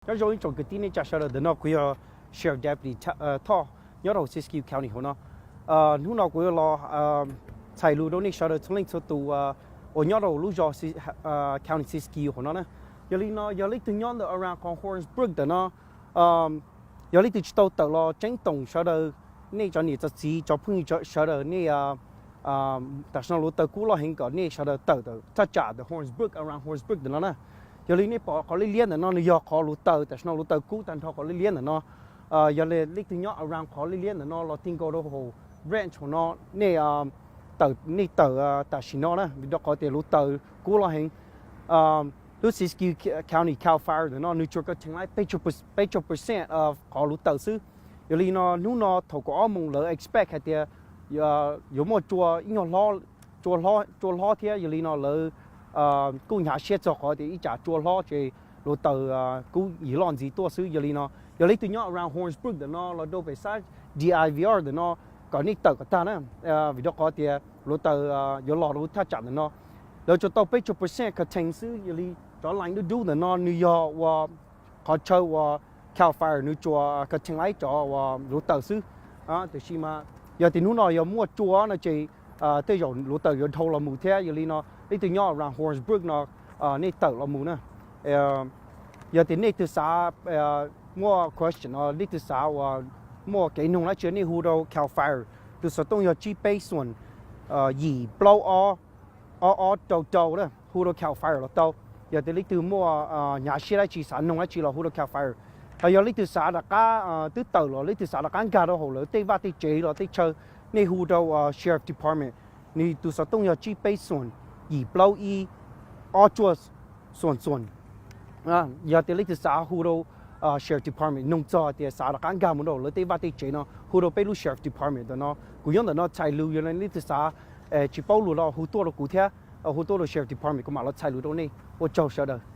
Nyob zoo ib tsoom kwv tij neej tsa sawv daws, ntawm no kuv yog Sheriff Deputy Thoj nyob rau Siskiyou County hauv no. Hnub no kuv yuav los txhais lus rau nej sawv daws txhua leej txhua tus uas nyob rau lub zos County Siskiyou hauv no na. Yog li no yog leej twg nyob ntawm around qhov Horns Brook ntawm no, yog leej twg tsis tau tawm los tseeb toom sawv daws, nej cov niam cov txiv cov phooj ywg sawv daws nej tam sim no luv taws kub loj heev kom nej sawv daws tawm thaj tsam ntawm Horns Brook, around Horns Brook ntawm no na. Yog li nej pom qhov liab liab ntawm no nws yog qhov luv taws, tam sim no luv taws kub tag nrho qhov liab liab ntawm no. Yog li leej twg nyob around qhov liab liab ntawm no los ti nkaus rau hauv ranch hauv no, nej tawm, nej tawm tam sim no na, vim rau qhov tias luv taws kub loj heev. Lub Siskiyou County Cal Fire ntawm no nws tsuas ka theej laib peb caug percent qhov luv taws xwb. Yog li no hnub no thaum kaum ob moos lawv expect hais tias yuav muaj tsua ib nyuag hlob, tsua hlob thiab, yog li no lawv kuj hnyav siab txog qhov tias ib tsam tsua hlob ces luv taws kub yim loj ntxiv tuaj xwb. Yog li no yog leej twg nyob around Horns Brook ntawm no los rau pem sab D I V R ntawm no kom nej tawm kom tag na, vim rau qhov tias luv taws yuav los rau thaj tsam ntawm no. Lawv tsuas tau peb caug percent contain xwb, yog li cov line dub dub ntawm no nws yog uas qhov chaw uas Cal Fire nws tsuas contain laib cov uas luv taws xwb. Tiam sis mas yog tias hnub no yog muaj tsua no ces tej zaum luv taws yuav dhau los mus thiab. Yog li no leej twg nyob around Horns Brook no nej tawm los mus na. Yog tias nej twg xav muaj question, nej twg xav uas muaj kev noog dab tsi nej hu rau Cal Fire, tus xov tooj yog tsib peb xoom yim plaub ob ob ob rau rau na, hu rau Cal Fire los tau. Yog tias leej twg muaj hnyav siab dab tsi xav noog dab tsi los hu rau Cal Fire. Hos yog leej twg xav rov qab twb tawm los leej twg xav rov qab nkag rau hauv lawv tej vaj tej tsev los tej chaw, nej hu rau Sheriff Department, nws tus xov tooj yog tsib peb xoom yim plaub ib ob cuaj xoom xoom. Yog tias leej twg xav hu rau Sheriff Department noog txog tias xav rov qab nkag mus rau lawv tej vaj tej tsev no hu rau peb lub Sheriff Department ntawm no. Kuv nyob ntawm no txhais lus, yog leej twg xav tsis paub lus los hu tuaj rau kuv thiab, hu tuaj rau Sheriff Department kuv mam los txhais lus rau nej. Ua tsaug sawv daws.